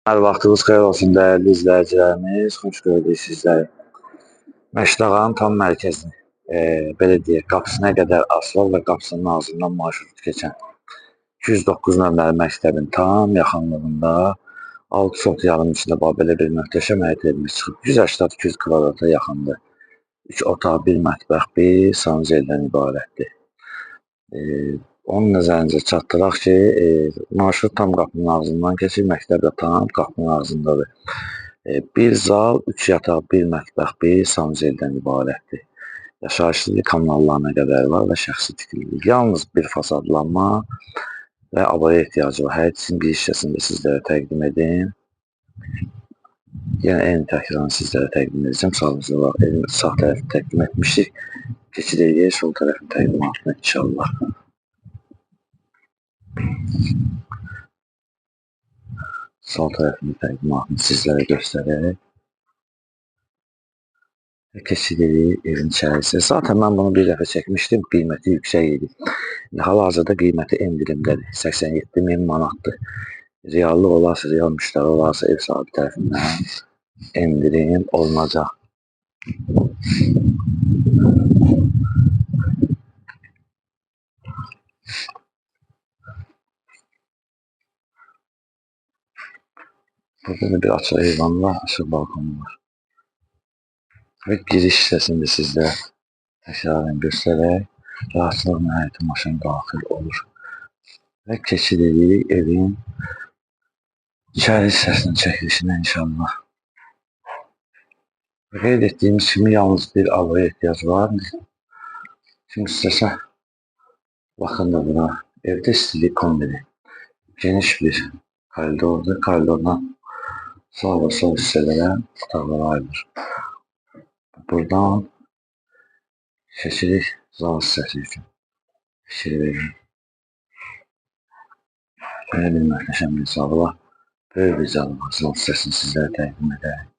Hər vaxtınız xeyir olsun dəyərli izləyicilərimiz. Xoş gördük sizləri. Məşdağanın tam mərkəzini, belə deyək, qapısına qədər asfalt və qapısının ağzından marşrut keçən 209 nömrəli məktəbin tam yaxınlığında 6 sot yarım içində belə bir möhtəşəm həyət evimiz çıxıb. 180-200 kvadrata yaxındır. 3 otaq, 1 mətbəx, 1 sanuzeldən ibarətdir. Onun nəzərinizə çatdıraq ki, marşrut tam qapının ağzından keçir, məktəb də tam qapının ağzındadır. Bir zal, 3 yataq, 1 mətbəx, 1 sanuzeldən ibarətdir. Yaşayışlı kommunallarına qədər var və şəxsi tikilidir. Yalnız bir fasadlanma və abaya ehtiyacı var. Həyətin bir hissəsini də sizlərə təqdim edim. Yenə eyni təkrarını sizlərə təqdim edəcəm. Sağ olaraq evin sağ tərəfini təqdim etmişdik. Keçid edək sol tərəfin təqdimatına inşallah. Sol tərəfini təqdimatını sizlərə göstərək. Keçid edirik evin içərisi. Zaten mən bunu bir dəfə çəkmişdim. Qiyməti yüksək idi. Hal-hazırda qiyməti endirimdədir. 87 min manatdır. Reallıq olarsa, real müştəri olarsa ev sahibi tərəfindən endirim olunacaq. Burada da bir açıq eyvan var, açıq balkonu var. Və giriş hissəsini də sizlərə təkrarən göstərək. Rahatlıqla həyətə maşın daxil olur. Və keçid edirik evin içəri hissəsinin çəkilişinə inşallah. Və qeyd etdiyimiz kimi yalnız bir avaya ehtiyac var. Kim istəsə, baxın da buna. Evdə istilik kombini. Geniş bir koridordur. Koridordan sağ və sol hissələrə otaqlara ayrılır. Buradan keçirik zal hissəsi üçün. Fikir verin. Belə bir möhtəşəm bir zal var. Böyük bir zal var. Zal hissəsini sizlərə təqdim edərək.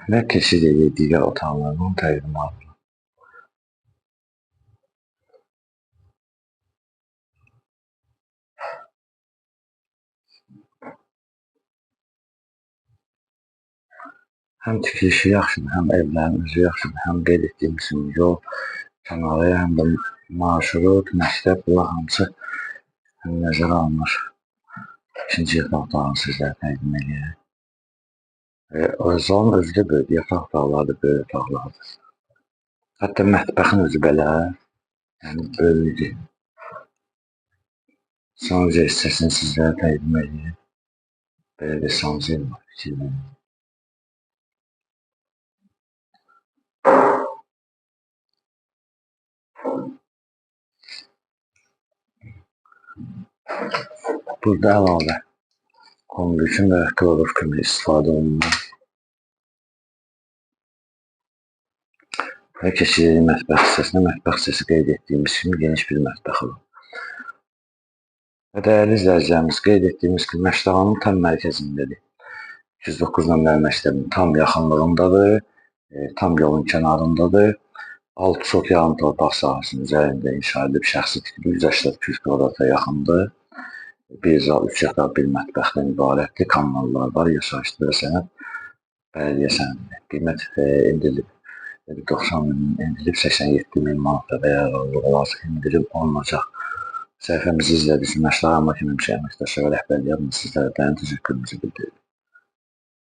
Və keçid edirik digər otaqlarının təqdimatına. Həm tikilişi yaxşıdır, həm evlərin özü yaxşıdır, həm qeyd etdiyimiz kimi yol kənarı, həm də marşrut, məktəb, bunlar hamısı nəzərə alınır. İkinci yataq otağını sizlərə təqdim edəyək. Zalın özü də böyük, yataq otaqları da böyük otaqlardır. Hətta mətbəxin özü belə, yəni böyükdür. Sanuzel hissəsini sizlərə təqdim edeyim. Belə bir sanuzel var, fikir verin. Burada əlavə kombi üçün və klorov kimi istifadə olunur. Və keçirik mətbəx hissəsinə. Mətbəx hissəsi qeyd etdiyimiz kimi geniş bir mətbəx olur. Və dəyərli izləyicilərimiz, qeyd etdiyimiz kimi Məşdağanın tam mərkəzindədir. 209 nömrəli məktəbin tam yaxınlığındadır, tam yolun kənarındadır. 6 sot yarım torpaq sahəsinin üzərində inşa edilib şəxsi tikili 180-200 kvadrata yaxındır. Bir zal, 3 yataq, bir mətbəxdən ibarətdir. Kommunallar var, yaşayışlı və sənəd, bələdiyyə sənədi. Qiymət endirilib 90 min endirilib 87 min manata və yararlı olarsa endirim olunacaq. Səhifəmizi izlədiyiniz üçün Məşdağan Makina əməkdaşı və rəhbərliyi adına sizlərə dərin təşəkkürümüzü bildiririk.